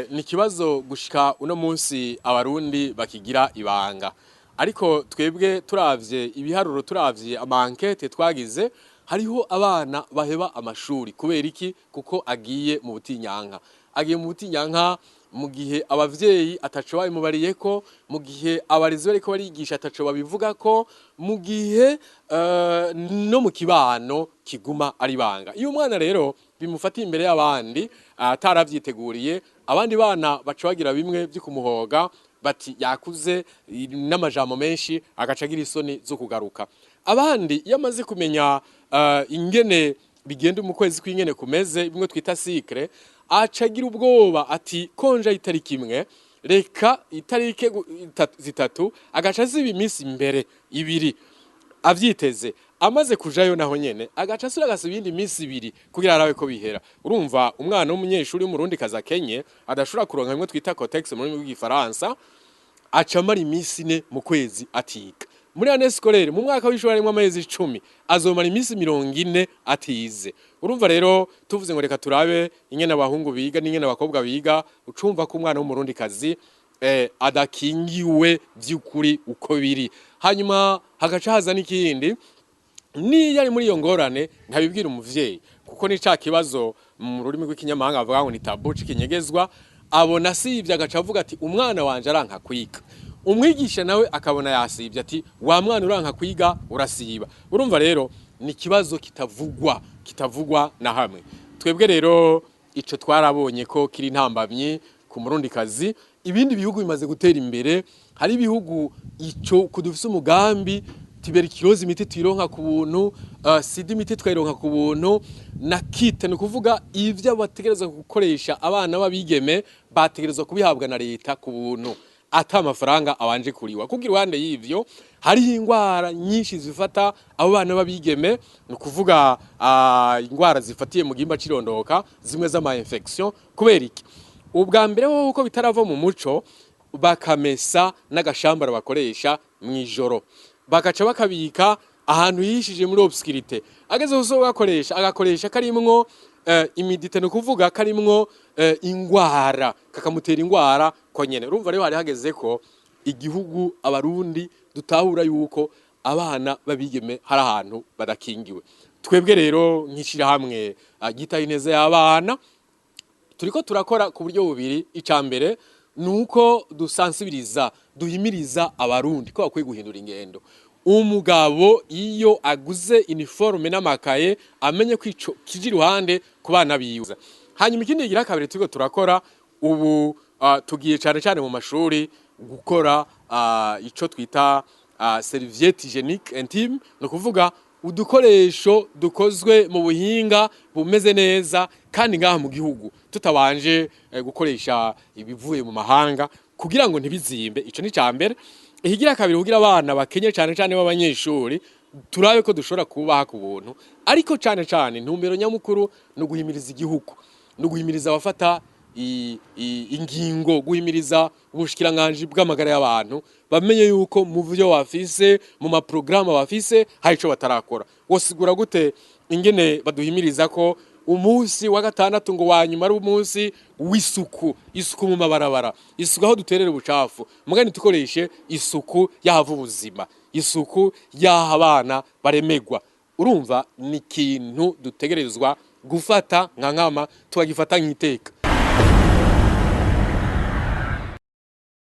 Ni ikibazo gushika uno munsi Abarundi bakigira ibanga, ariko twebwe turavye ibiharuro, turavye ama enquêtes twagize, hariho abana baheba amashuri. Kubera iki? Kuko agiye mu butinyanka, agiye mu butinyanka mu gihe abavyeyi ataco babimubariyeko, mu gihe abarezi bariko barigisha ataco babivugako, mu gihe no mu kibano kiguma ari ibanga. Iyo umwana rero bimufatiye imbere y'abandi ataravyiteguriye, abandi bana baca bagira bimwe vyo kumuhoga bati yakuze n'amajambo menshi, agaca agira isoni zo kugaruka. Abandi iyo amaze kumenya ingene bigenda mu kwezi kw'ingene kumeze, bimwe twita cycle, aca agira ubwoba ati konja itariki imwe, reka itarike 3, agaca aziba iminsi imbere 2 avyiteze. Amaze kujayo naho nyene agaca asubira agasiba iyindi minsi 2 kugira arabe ko bihera. Urumva, umwana w'umunyeshuri w'Umurundi kaza akenye, adashobora kuronka bimwe twita Kotex mu rurimi rw'Igifaransa, aca amara iminsi 4 mu kwezi atiga. Muri année scolaire, mu mwaka w'ishuri harimwo amezi 10, azomara iminsi 40 atize. Urumva rero, tuvuze ngo reka turabe ingene abahungu biga n'ingene abakobwa biga, ucumva ko umwana w'Umurundi kazi adakingiwe vy'ukuri uko biri. Hanyuma hagaca haza n'ikindi: niyo ari muri iyo ngorane ntabibwira umuvyeyi, kuko ni ca kibazo mu rurimi rw'ikinyamahanga bavuga ngo ni tabou, c'ikinyegezwa. Abona sivye, agaca avuga ati umwana wanje aranka kwiga. Umwigisha nawe akabona yasivye, ati wa mwana uranka kwiga, urasiba. Urumva rero ni ikibazo kitavugwa, kitavugwa na hamwe. Twebwe rero ico twarabonye ko kiri intambamyi ku Murundikazi. Ibindi bihugu bimaze gutera imbere, hari ibihugu ico kudufise umugambi tuberculose, imiti tuyironka ku buntu, sida imiti tukayironka ku buntu, na kit, ni ukuvuga ivyo bategerezwa gukoresha abana b'abigeme bategerezwa kubihabwa na leta ku buntu, ata amafaranga abanje kuriwa. Kuko iruhande y'ivyo hariho ingwara nyinshi zifata abo bana b'abigeme, ni ukuvuga ingwara zifatiye mu gihimba c'irondoka, zimwe z'ama infection. Kubera iki? Ubwa mbere ho uko bitarava mu muco, bakamesa n'agashambara bakoresha mw'ijoro, bagaca bakabika ahantu yishije muri obscurité. Ageze gusohoka gakoresha, agakoresha karimwo humidité, ni ukuvuga karimwo ingwara, kakamutera ingwara ko nyene. Urumva rero hari hageze ko igihugu, Abarundi dutahura yuko abana babigeme hari ahantu badakingiwe. Twebwe rero nk'ishirahamwe ryitaho ineza y'abana, turiko turakora ku buryo bubiri. Ica mbere nuko dusansibiriza, duhimiriza Abarundi ko bakwiye guhindura ingendo. Umugabo iyo aguze uniforme n'amakaye, amenye ko ico kije iruhande ku bana biwe. Hanyuma ikindi kigira kabiri turiko turakora ubu, tugiye cane cane mu mashuri gukora ico twita serviette hygiénique intime, ni ukuvuga udukoresho dukozwe mu buhinga bumeze neza kandi ngaha mu gihugu, tutabanje gukoresha ibivuye mu mahanga, kugira ngo ntibizimbe. Ico ni ca mbere. Ikigira kabiri, kugira abana bakenye, cane cane b'abanyeshuri, turabe ko dushobora kubaha ku buntu. Ariko cane cane intumbero nyamukuru ni uguhimiriza igihugu, ni uguhimiriza abafata ingingo, guhimiriza ubushikiranganji bw'amagara y'abantu, bamenye yuko mu vyo bafise, mu maprograma bafise, hari ico batarakora. Wosigura gute ingene baduhimiriza ko umunsi wa gatandatu ngo wa nyuma ari umunsi w'isuku, isuku mu mabarabara, isuku aho duterera ubucafu, mugani tukoreshe isuku y'ahava ubuzima, isuku y'aho abana baremegwa? Urumva ni ikintu dutegerezwa gufata nka nkama, tukagifata nk'iteka.